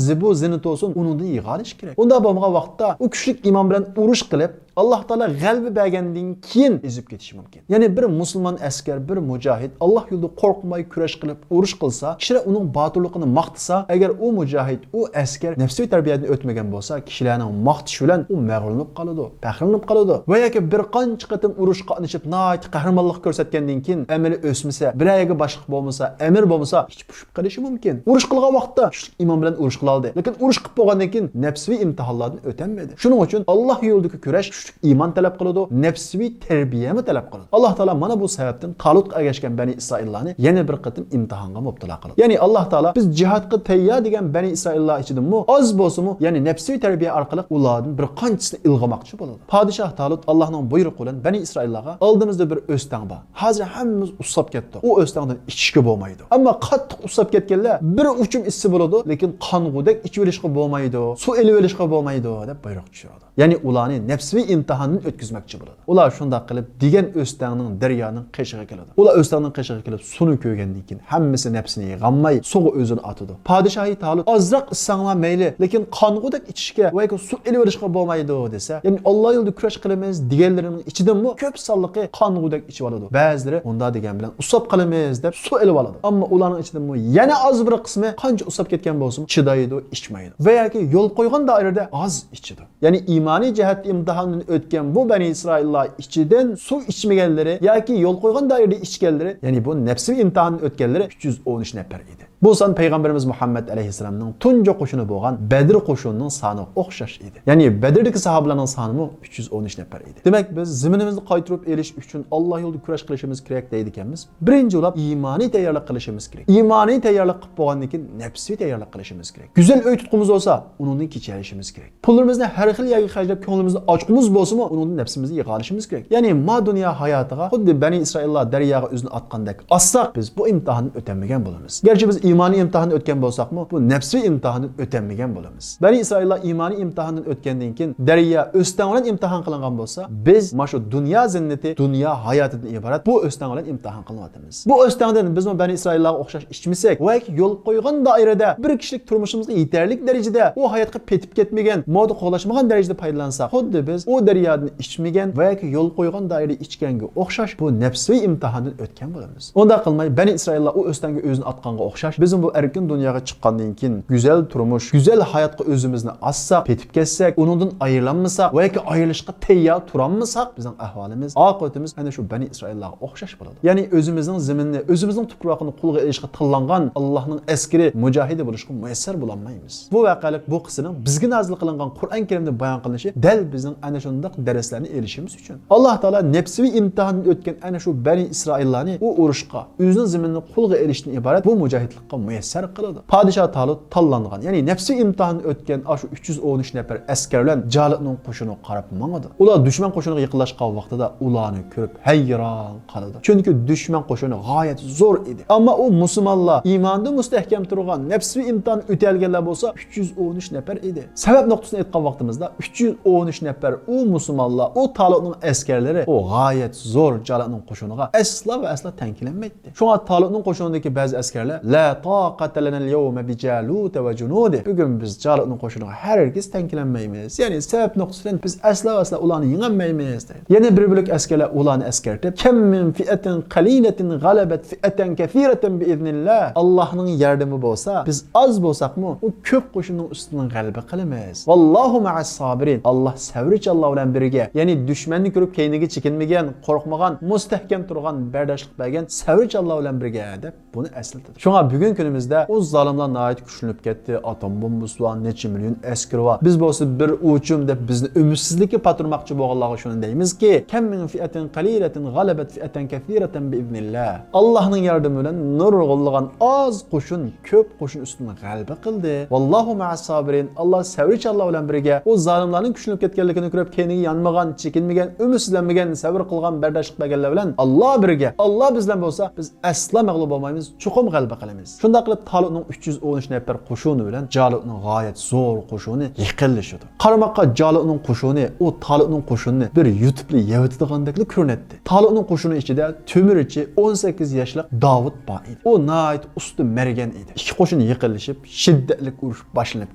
زىبۇ زىننىتى بولسۇن، ئۇنىڭدىن يىغالىش كېرەك. ئۇنداق بولمىغان ۋاقىتتا ئۇ كۈچلۈك ئىمان بىلەن ئۇرۇش قىلىپ، ئاللاھ تائالا غەلىبە بەرگەندىن كېيىن ئېزىپ كېتىشى مۇمكىن. يەنى بىر مۇسۇلمان ئەسكەر، بىر مۇجاھىد ئاللاھ يولىدا قورقماي كۈرەش قىلىپ ئۇرۇش قىلسا، كىشىلەر ئۇنىڭ باتۇرلۇقىنى ماختىسا، ئەگەر ئۇ مۇجاھىد، ئۇ ئەسكەر نەپسىۋى تەربىيەدىن ئۆتمىگەن بولسا، كىشىلەرنىڭ ماختىشى بىلەن ئۇ مەغرۇرلىنىپ قالىدۇ، پەخىرلىنىپ قالىدۇ. ۋە ياكى بىر قانچە قېتىم ئۇرۇشقا قاتنىشىپ، ناھايىتى قەھرىمانلىق كۆرسەتكەندىن كېيىن، ئەمىلى ئۆسمىسە، بىرەر يەرگە باشلىق بولمىسا، ئەمىر بولمىسا، ئىچى پۇشۇپ قېلىشى مۇمكىن. ئۇرۇش قىلغان ۋاقىتتا كۈچلۈك ئىمان بىلەن ئۇرۇش قىلالدى. لېكىن ئۇرۇش قىلىپ بولغاندىن كېيىن نەپسىۋى ئىمتىھانلاردىن ئۆتەلمىدى. شۇنىڭ ئۈچۈن ئاللاھ يولىدىكى كۈرەش كۈچلۈك ئىمان تەلەپ قىلىدۇ، نەپسىۋى تەربىيەمۇ تەلەپ قىلىدۇ. ئاللاھ تائالا مانا بۇ سەۋەبتىن تالۇتقا ئەگەشكەن بەنى ئىسرائىللارنى يەنە بىر قېتىم ئىمتىھانغا مۇپتىلا قىلىدۇ. يەنى ئاللاھ تائالا بىز جىھادقا تەييار دېگەن بەنى ئىسرائىللار ئىچىدىمۇ ئاز بولسىمۇ، يەنى نەپسىۋى تەربىيە ئارقىلىق ئۇلاردىن بىر قانچىسىنى ئىلغىماقچى بولىدۇ. پادىشاھ تالۇت ئاللاھنىڭ بۇيرۇقى بىلەن بەنى ئىسرائىللارغا، ئالدىمىزدا بىر ئۆستەڭ بار. ھازىر ھەممىمىز ئۇسساپ كەتتۇق. ئۇ ئۆستەڭدىن ئىچىشكە بولمايدۇ. ئەمما قاتتىق ئۇسساپ كەتكەنلەر بىر ئوچۇم ئىچسە بولىدۇ، لېكىن قانغۇدەك ئىچىۋېلىشقا بولمايدۇ، سۇ ئېلىۋېلىشقا بولمايدۇ دەپ بۇيرۇق چۈشۈرىدۇ. يەنى ئۇلارنى نەپسىۋى ئىمتىھاندىن ئۆتكۈزمەكچى بولىدۇ. ئۇلار شۇنداق قىلىپ دېگەن ئۆستەڭنىڭ، دەريانىڭ قېشىغا كېلىدۇ. ئۇلار ئۆستەڭنىڭ قېشىغا كېلىپ سۇنى كۆرگەندىن كېيىن ھەممىسى نەپسىنى يىغالماي سۇغا ئۆزىنى ئاتىدۇ. پادىشاھى تالۇت، ئازراق ئىچسەڭلار مەيلى، لېكىن قانغۇدەك ئىچىشكە ۋە ياكى سۇ ئېلىۋېلىشقا بولمايدۇ دېسە، يەنى ئاللا يولىدا كۈرەش قىلىمىز دېگەنلىرىنىڭ ئىچىدىنمۇ كۆپ سانلىقى قانغۇدەك ئىچىۋالىدۇ. بەزىلىرى مۇنداق دېگەن بىلەن ئۇسساپ قالىمىز دەپ سۇ ئېلىۋالىدۇ. ئەمما ئۇلارنىڭ ئىچىدىنمۇ يەنە ئاز بىر قىسمى قانچە ئۇسساپ كەتكەن بولسىمۇ چىدايدۇ، ئىچمەيدۇ. ۋە ياكى يول قويغان دائىرىدە ئاز ئىچىدۇ. يەنى ئىمانىي جەھەتتە ئىمتىھاندىن ئۆتكەن بۇ بەنى ئىسرائىللار ئىچىدىن سۇ ئىچمىگەنلىرى ياكى يول قويغان دائىرىدە ئىچكەنلىرى، يەنى بۇ نەپسىۋى ئىمتىھاندىن ئۆتكەنلىرى ئۈچ يۈز ئون ئۈچ نەپەر ئىدى. بۇ سان پەيغەمبىرىمىز مۇھەممەد ئەلەيھىسسالامنىڭ تۇنجى قوشۇنى بولغان بەدر قوشۇنىنىڭ سانىغا ئوخشاش ئىدى. يەنى بەدردىكى ساھابىلەرنىڭ سانىمۇ ئۈچ يۈز ئون ئۈچ نەپەر ئىدى. دېمەك، بىز زېمىنىمىزنى قايتۇرۇپ ئېلىش ئۈچۈن ئاللا يولىدا كۈرەش قىلىشىمىز كېرەك دەيدىكەنمىز. بىرىنچى بولۇپ ئىمانىي تەييارلىق قىلىشىمىز كېرەك. ئىمانىي تەييارلىق قىلىپ بولغاندىن كېيىن نەپسىۋى تەييارلىق قىلىشىمىز كېرەك. گۈزەل ئۆي تۇتقۇمىز بولسا، ئۇنىڭدىن كېچىۋېلىشىمىز كېرەك. پۇللىرىمىزنى ھەر خىل يەرگە خەجلەپ، كۆڭلىمىزنى ئاچقۇمىز بولسىمۇ، ئۇنىڭدىن نەپسىمىزنى يىغالىشىمىز كېرەك. يەنى ما دۇنيا ھاياتىغا خۇددى بەنى ئىسرائىللار دەرياغا ئۆزىنى ئاتقاندەك ئاتساق، بىز بۇ ئىمتىھاندىن ئۆتەلمىگەن بولىمىز. گەرچە بىز ئىمانىي ئىمتىھاندىن ئۆتكەن بولساقمۇ، بۇ نەپسىۋى ئىمتىھاندىن ئۆتەلمىگەن بولىمىز. بەنى ئىسرائىللار ئىمانىي ئىمتىھاندىن ئۆتكەندىن كېيىن دەريا ئۆستەڭ بىلەن ئىمتىھان قىلىنغان بولسا، بىز مانا شۇ دۇنيا زىننىتى، دۇنيا ھاياتىدىن ئىبارەت بۇ ئۆستەڭ بىلەن ئىمتىھان قىلىنىۋاتىمىز. بۇ ئۆستەڭدىن بىزمۇ بەنى ئىسرائىللارغا ئوخشاش ئىچمىسەك ۋە يول قويغان دائىرىدە بىر كىشىلىك تۇرمۇشىمىزغا يېتەرلىك دەرىجىدە ئۇ ھاياتقا پېتىپ كەتمىگەن، مودا قوغلاشمىغان دەرىجىدە پايدىلانساق، خۇددى بىز ئۇ دەريادىن ئىچمىگەن ۋە يول قويغان دائىرىدە ئىچكەنگە ئوخشاش بۇ نەپسىۋى ئىمتىھاندىن ئۆتكەن بولىمىز. ئۇنداق قىلماي، بەنى ئىسرائىللار ئۇ ئۆستەڭگە ئۆزىنى ئاتقانغا ئوخشاش، بىزمۇ بۇ ئەركىن دۇنياغا چىققاندىن كېيىن گۈزەل تۇرمۇش، گۈزەل ھاياتقا ئۆزىمىزنى ئاتساق، پېتىپ كەتسەك، ئۇنىڭدىن ئايرىلالمىساق ۋە ياكى ئايرىلىشقا تەييار تۇرالمىساق، بىزنىڭ ئەھۋالىمىز، ئاقىۋىتىمىز ئەنە شۇ بەنى ئىسرائىللارغا ئوخشاش بولىدۇ. يەنى ئۆزىمىزنىڭ زېمىنىنى، ئۆزىمىزنىڭ تۇپراقىنى قولغا ئېلىشقا تاللانغان ئاللاھنىڭ ئەسكىرى، مۇجاھىدى بولۇشقا مۇيەسسەر بولالمايمىز. بۇ ۋەقەلىك بۇ قىسسىنىڭ بىزگە نازىل قىلىنغان قۇرئان كەرىمدە بايان قىلىنىشى دەل بىزنىڭ ئەنە شۇنداق دەرسلەرنى ئېلىشىمىز ئۈچۈن. ئاللاھ تائالا نەپسىۋى ئىمتىھاندىن ئۆتكەن ئەنە شۇ بەنى ئىسرائىللارنى ئۇ ئۇرۇشقا، ئۆزىنىڭ زېمىنىنى قولغا ئېلىشتىن ئىبارەت بۇ مۇجاھىدلىققا مۇيەسسەر قىلىدۇ. پادىشاھ تالۇت تاللانغان، يەنى نەپسىۋى ئىمتىھاندىن ئۆتكەن ئاشۇ ئۈچ يۈز ئون ئۈچ نەپەر ئەسكەر بىلەن جالۇتنىڭ قوشۇنىغا قاراپ ماڭىدۇ. ئۇلار دۈشمەن قوشۇنىغا يېقىنلاشقان ۋاقتىدا ئۇلارنى كۆرۈپ ھەيران قالىدۇ. چۈنكى دۈشمەن قوشۇنى غايەت زور ئىدى. ئەمما ئۇ مۇسۇلمانلار، ئىماندا مۇستەھكەم تۇرغان، نەپسىۋى ئىمتىھاننى ئۆتەلىگەنلەر بولسا ئۈچ يۈز ئون ئۈچ نەپەر ئىدى. سەۋەب نۇقتىسىنى ئېيتقان ۋاقتىمىزدا، ئۈچ يۈز ئون ئۈچ نەپەر ئۇ مۇسۇلمانلار، ئۇ تالۇتنىڭ ئەسكەرلىرى، ئۇ غايەت زور جالۇتنىڭ قوشۇنىغا ئەسلا ۋە ئەسلا تەڭ كېلەلمەيتتى. شۇڭا تالۇتنىڭ قوشۇنىدىكى بەزى ئەسكەرلەر، لا طاقة لنا اليوم بجالوت وجنوده، بۈگۈن بىز جالۇتنىڭ قوشۇنىغا ھەرگىز تەڭ كېلەلمەيمىز. يەنى سەۋەب نۇقتىسى بىلەن بىز ئەسلا ۋە ئەسلا ئۇلارنى يېڭەلمەيمىز، دەيدۇ. يەنە بىر بۆلەك ئەسكەرلەر ئۇلارنى ئەسكەرتىپ، كم من فئة قليلة غلبت فئة كثيرة بإذن الله. ئاللاھنىڭ ياردىمى بولسا، بىز ئاز بولساقمۇ، ئۇ كۆپ قوشۇننىڭ ئۈستىدىن غەلىبە قىلىمىز. والله مع الصابرين. ئاللاھ سەۋرچانلار بىلەن بىرگە، يەنى دۈشمەننى كۆرۈپ كەينىگە چېكىنمىگەن، قورقمىغان، مۇستەھكەم تۇرغان، بەرداشلىق بەرگەن سەۋرچانلار بىلەن بىرگە، دەپ بۇنى ئەسلىتىدۇ. شۇڭا بۈگۈنكى كۈنىمىزدە ئۇ زالىملار ناھايىتى كۈچلىنىپ كەتتى، ئاتوم بومبىسى بار، نەچچە مىليون ئەسكىرى بار. بىز بولسا بىر ئۇچۇم دەپ بىزنى ئۈمىدسىزلىككە پاتۇرماقچى بولغانلارغا شۇنى دەيمىزكى، كم من فئة قليلة غلبت فئة كثيرة بإذن الله. ئاللاھنىڭ ياردىمى بىلەن نۇرغۇنلىغان ئاز قوشۇن كۆپ قوشۇن ئۈستىدىن غەلىبە قىلدى. والله مع الصابرين. ئاللاھ سەۋرچانلار بىلەن بىرگە. ئۇ زالىملارنىڭ كۈچلىنىپ كەتكەنلىكىنى كۆرۈپ، كەينىگە يانمىغان، چېكىنمىگەن، ئۈمىدسىزلەنمىگەن، سەۋر قىلغان، بەرداشلىق بەرگەنلەر بىلەن ئاللاھ بىرگە. ئاللاھ بىز بىلەن بولسا، بىز ئەسلا مەغلۇپ بولمايمىز، چوقۇم غەلىبە قىلىمىز. شۇنداق قىلىپ، تالۇتنىڭ ئۈچ يۈز ئون ئۈچ نەپەر قوشۇنى بىلەن جالۇتنىڭ غايەت زور قوشۇنى يېقىنلىشىدۇ. قارىماققا جالۇتنىڭ قوشۇنى ئۇ تالۇتنىڭ قوشۇنىنى بىر يۇتۇپلا يەۋېتىدىغاندەكلا كۆرۈنەتتى. تالۇتنىڭ قوشۇنى ئىچىدە تۆمۈرچى ئون سەككىز ياشلىق داۋۇت بار ئىدى. ئۇ ناھايىتى ئۇستا مەرگەن ئىدى. ئىككى قوشۇن يېقىنلىشىپ، شىددەتلىك ئۇرۇش باشلىنىپ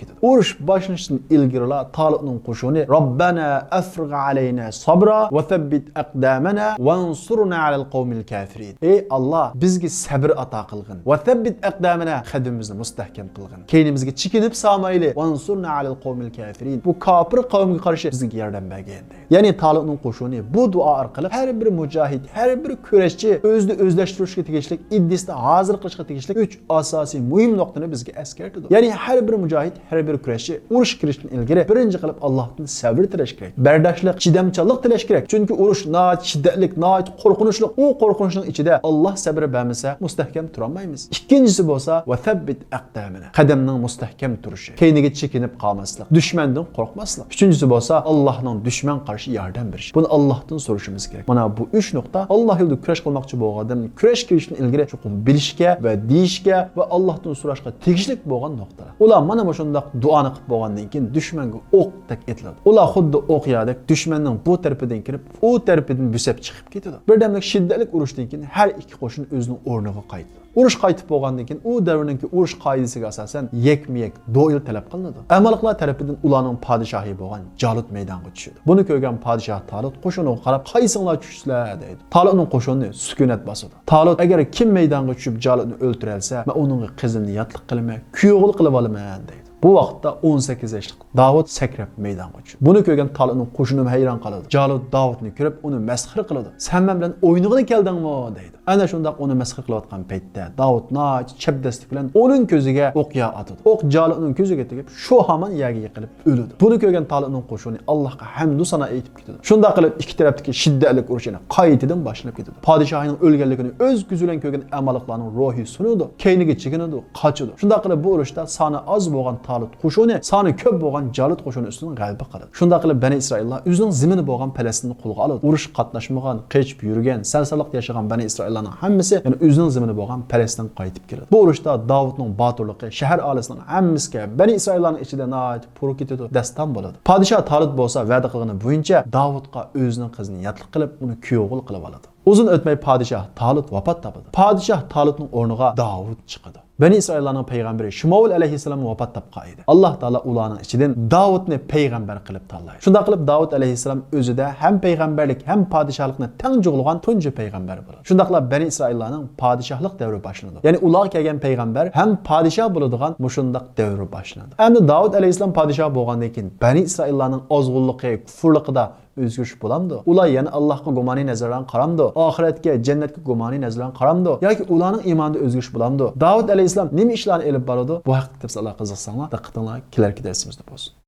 كېتىدۇ. ئۇرۇش باشلىنىشتىن ئىلگىرىلا تالۇتنىڭ قوشۇنى، ربنا أفرغ علينا صبرا وثبت أقدامنا وانصرنا على القوم الكافرين. ئەي ئاللاھ، بىزگە سەبر ئاتا قىلغىن. وثبت أقدامنا، قەدىمىمىزنى مۇستەھكەم قىلغىن. كەينىمىزگە چېكىنىپ سالمايلى. وانصرنا على القوم الكافرين. بۇ كاپىر قەۋمگە قارشى بىزگە ياردەم بەرگىن. يەنى تالۇتنىڭ قوشۇنى بۇ دۇئا ئارقىلىق ھەر بىر مۇجاھىد، ھەر بىر كۈرەشچى ئۆزىنى ئۆزلەشتۈرۈشكە تېگىشلىك، ئىدىيىسىنى ھازىر قىلىشقا تېگىشلىك ئۈچ ئاساسىي مۇھىم نۇقتىنى بىزگە ئەسكەرتىدۇ. يەنى ھەر بىر مۇجاھىد، ھەر بىر كۈرەشچى ئۇرۇشقا كىرىشتىن ئىلگىرى بىرىنچى قىلىپ ئاللاھتىن سەۋر تىلەش كېرەك. بەرداشلىق، چىدامچانلىق تىلەش كېرەك. چۈنكى ئۇرۇش ناھايىتى شىددەتلىك، ناھايىتى قورقۇنچلۇق. ئۇ قورقۇنچنىڭ ئىچىدە ئاللاھ سەبرى بەرمىسە، مۇستەھكەم تۇرالمايمىز. ئىككىنچىسى بولسا، وثبت أقدامنا. قەدەمنىڭ مۇستەھكەم تۇرۇشى، كەينىگە چېكىنىپ قالماسلىق، دۈشمەندىن قورقماسلىق. ئۈچىنچىسى بولسا، ئاللاھنىڭ دۈشمەنگە قارشى ياردەم بېرىشى. بۇنى ئاللاھتىن سورىشىمىز كېرەك. مانا بۇ ئۈچ نۇقتا ئاللاھ يولىدا كۈرەش قىلماقچى بولغان ئادەمنىڭ كۈرەش كىرىشتىن ئىلگىرى چوقۇم بىلىشكە ۋە دېيىشكە ۋە ئاللاھتىن سوراشقا تېگىشلىك بولغان نۇقتىلار. ئۇلار مانا مۇشۇنداق دۇئانى قىلىپ بولغاندىن كېيىن دۈشمەنگە ئوقتەك ئېتىلىدۇ. ئۇلار خۇددى ئوقيادەك دۈشمەننىڭ بۇ تەرىپىدىن كىرىپ، ئۇ تەرىپىدىن بۆسۈپ چىقىپ كېتىدۇ. بىردەملىك شىددەتلىك ئۇرۇشتىن كېيىن ھەر ئىككى قوشۇن ئۆزىنىڭ ئورنىغا قايتىدۇ. ئۇرۇش قايتىپ بولغاندىن كېيىن ئۇ دەۋرنىڭكى ئۇرۇش قائىدىسىگە ئاساسەن يەكمۇ يەك دوئېل تەلەپ قىلىنىدۇ. ئەمالىقلار تەرىپىدىن ئۇلارنىڭ پادىشاھى بولغان جالۇت مەيدانغا چۈشىدۇ. بۇنى كۆرگەن پادىشاھ تالۇت قوشۇنىغا قاراپ، قايسىڭلار چۈشىسىلەر؟ دەيدۇ. تالۇتنىڭ قوشۇنى سۈكۈنەت باسىدۇ. تالۇت، ئەگەر كىم مەيدانغا چۈشۈپ جالۇتنى ئۆلتۈرەلسە، مەن ئۇنىڭغا قىزىمنى ياتلىق قىلىمەن، كۈيئوغۇل قىلىۋالىمەن، دەيدۇ. بۇ ۋاقىتتا ئون سەككىز ياشلىق داۋۇت سەكرەپ مەيدانغا چۈشىدۇ. بۇنى كۆرگەن تالۇتنىڭ قوشۇنىمۇ ھەيران قالىدۇ. جالۇت داۋۇتنى كۆرۈپ، ئۇنى مەسخىرە قىلىدۇ. سەن مەن بىلەن ئوينىغىلى كەلدىڭمۇ؟ دەيدۇ. ئەنە شۇنداق ئۇنى مەسخىرە قىلىۋاتقان پەيتتە داۋۇت ناھايىتى چەبدەسلىك بىلەن ئۇنىڭ كۆزىگە ئوقيا ئاتىدۇ. ئوق جالۇتنىڭ كۆزىگە تېگىپ، شۇ ھامان يەرگە يىقىلىپ ئۆلىدۇ. بۇنى كۆرگەن تالۇتنىڭ قوشۇنى ئاللاھقا ھەمدۇ سانا ئېيتىپ كېتىدۇ. شۇنداق قىلىپ ئىككى تەرەپتىكى شىددەتلىك ئۇرۇش يەنە قايتىدىن باشلىنىپ كېتىدۇ. پادىشاھىنىڭ ئۆلگەنلىكىنى ئۆز كۆزى بىلەن كۆرگەن ئەمالىقلارنىڭ روھى سۇنىدۇ، كەينىگە چېكىنىدۇ، قاچىدۇ. شۇنداق قىلىپ بۇ ئۇرۇشتا سانى ئاز بولغان تالۇت قوشۇنى سانى كۆپ بولغان جالۇت قوشۇنى ئۈستىدىن غەلىبە قىلىدۇ. شۇنداق قىلىپ بەنى ئىسرائىللار ئۆزىنىڭ زېمىنى بولغان پەلەستىننى قولغا ئالىدۇ. ئۇرۇشقا قاتناشمىغان، قېچىپ يۈرگەن، سەل-سانلىق ياشىغان بەنى ئىسرائىللارنىڭ ھەممىسى يەنە ئۆزىنىڭ زېمىنى بولغان پەلەستىنگە قايتىپ كېلىدۇ. بۇ ئۇرۇشتا داۋۇتنىڭ باتۇرلۇقى شەھەر ئاھالىسىنىڭ ھەممىسىگە، بەنى ئىسرائىللارنىڭ ئىچىدە ناھايىتى پۇر كېتىدۇ، دەستان بولىدۇ. پادىشاھ تالۇت بولسا ۋەدە قىلغىنى بويىچە داۋۇتقا ئۆزىنىڭ قىزىنى ياتلىق قىلىپ، ئۇنى كۈيئوغۇل قىلىۋالىدۇ. ئۇزۇن ئۆتمەي پادىشاھ تالۇت ۋاپات تاپىدۇ. پادىشاھ تالۇتنىڭ ئورنىغا داۋۇت چىقىدۇ. بەنى ئىسرائىللارنىڭ پەيغەمبىرى شىمۇئىل ئەلەيھىسسالام ۋاپات تاپقان ئىدى. ئاللاھ تائالا ئۇلارنىڭ ئىچىدىن داۋۇتنى پەيغەمبەر قىلىپ تاللايدۇ. شۇنداق قىلىپ داۋۇت ئەلەيھىسسالام ئۆزىدە ھەم پەيغەمبەرلىك، ھەم پادىشاھلىقنى تەڭ جۇغلىغان تۇنجى پەيغەمبەر بولىدۇ. شۇنداقلا بەنى ئىسرائىللارنىڭ پادىشاھلىق دەۋرى باشلىنىدۇ. يەنى ئۇلارغا كەلگەن پەيغەمبەر ھەم پادىشاھ بولىدىغان مۇشۇنداق دەۋر باشلىنىدۇ. ئەمدى داۋۇت ئەلەيھىسسالام پادىشاھ بولغاندىن كېيىن بەنى ئىسرائىللارنىڭ ئازغۇنلۇقى، كۇفۇرلۇقىدا ئۆزگىرىش بولامدۇ؟ ئۇلار يەنە ئاللاھقا گۇمانىي نەزەر بىلەن قارامدۇ؟ ئاخىرەتكە، جەننەتكە گۇمانىي نەزەر بىلەن قارامدۇ؟ ياكى ئۇلارنىڭ ئىمانىدا ئۆزگىرىش بولامدۇ؟ داۋۇت ئەلەيھىسسالام نېمە ئىشلارنى ئېلىپ بارىدۇ؟ بۇ ھەقتىكى تەپسىلاتلارغا قىزىقساڭلار، دىققىتىڭلار كېلەركى دەرسىمىزدە بولسۇن.